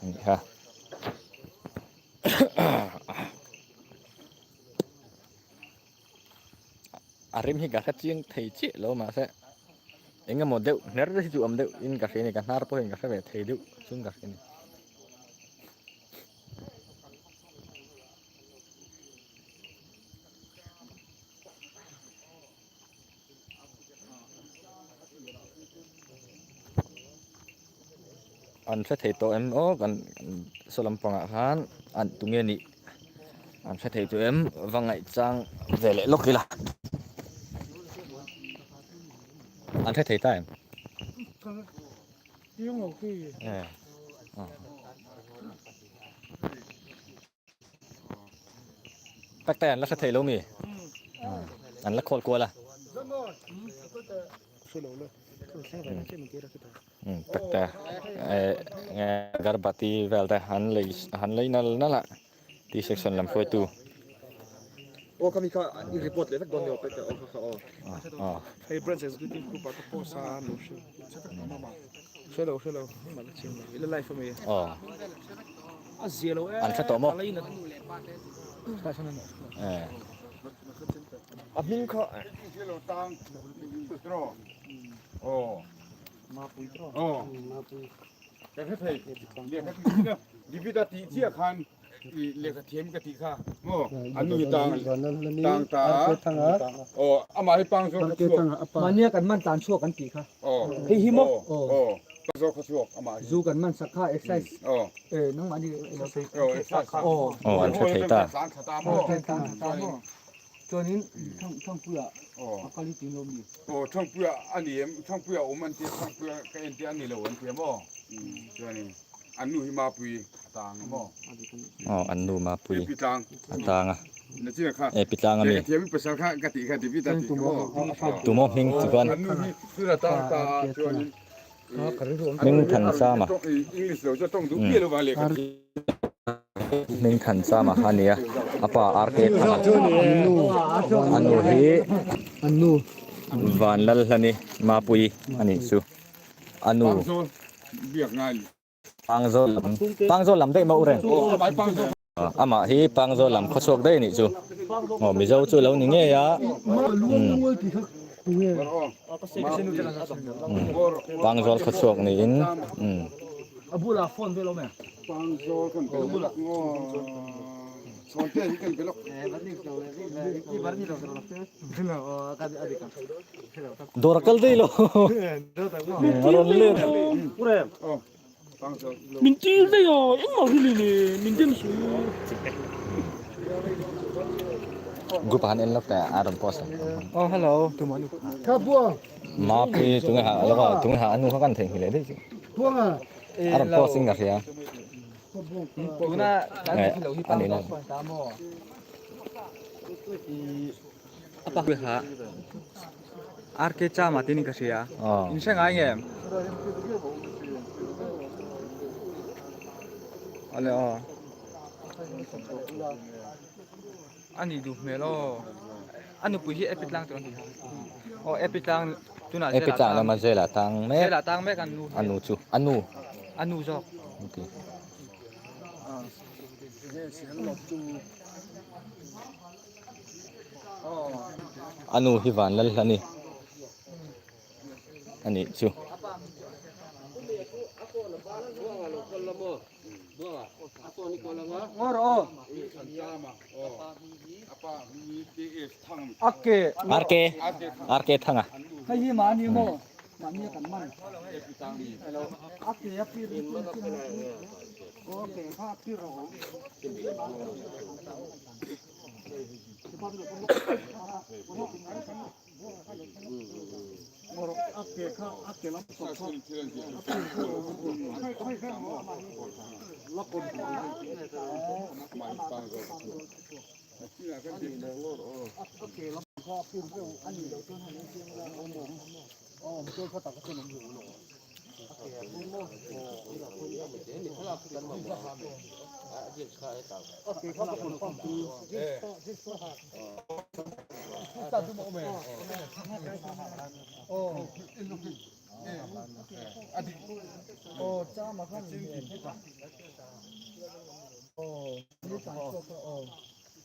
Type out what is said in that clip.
Anih kha. A rim hi ka hre chiang thei chiah lo mahse eng emaw deuh hner hi chu awm deuh in ka hria a ni ka hnar pawhin ka hre ve thei deuh chung ka hria a ni. An hre thei tawh em aw kan saw lampangah khan an tunge nih an hre thei tawh em va ngaihchang ve leh lawk ila an hre thei ta em Tak tak an la hre thei lo mi? An la khawl kual a. Tak te agarbati vel te han lei han lei nal nal a T section lam hruaitu. Aw kha mi kha i report leh vek dawn ni aw pek aw kha kha aw. Hei branch executive group ah ka post a lo hre hre lo hre lo hmang la chiang lo i la live ami. Aw. A zia lo An hre tawh maw? A hming kha. David a tih chiah khan lehkha thiam ka tih kha maw an nu hi tang tang ta aw amah hi pang zawk kha chhuak Mahnia kan man tlan chhuak an tih kha hei hi maw aw pang zawk kha chhuak amah hi zu kan man sak kha exercise e nangmah ni aw aw an hre thei ta chuanin Thangpuia a kal hi tih lo mi aw Thangpuia a ni em Thangpuia awm an tia Thangpuia ka en tia a ni lo an tia maw chuanin An nu hi Mapui a tang a maw? Aw, an nu Mapui E Pitlang. a tang a. Na chin kha. E Pitlang a mi. Lehkha thiam i pasal kha ka tih kha David a tih kha maw? Tumaw hming chu chuan. An nu hi tuna tang ta a chuanin Hming Thansama. English lo chu a tawng duh miah lo va lehkha thiam. Hming Thansama kha a ni a, a pa RK Thanga. A nu hi Vanlalhlani Mapui a nih chu. A nu. Pangzawl lam Pangzawl lam daih maw u reng? Amah hi Pangzawl lam khawchhuak daih a nih chu. Aw Mizo chu lo ni ngei a. Pangzawl khawchhuak niin. Dawr a kal daih lo. A rawn let. Min tir daih a, engmah hi ni le, min dem su. Group ah han en lawk teh a rawn post ang. Oh hello, tumah nu. Kha buang. Mapui tunge ha lawk a, tunge ha a nu kha kan theihnghilh leh daih chu. Buang a. A rawn post in ka hria. Tuna kan Eh, lo hi a ni lo. ta maw. A pa ha RK Chama tinin ka hria. Aw. In hre ngai nge? Ale aw. Ani duh hmel aw. A nupui hi Epi tlang tur an ti. Aw Epi tlang tunah Epi tlang lama zela tang mek. Zela tang mek an nu. A nu chu. A nu. A nu zawk. Okay. A nu hi van lal hla ni a nih chu. RK RK Thanga. Tlanchhuaka aw.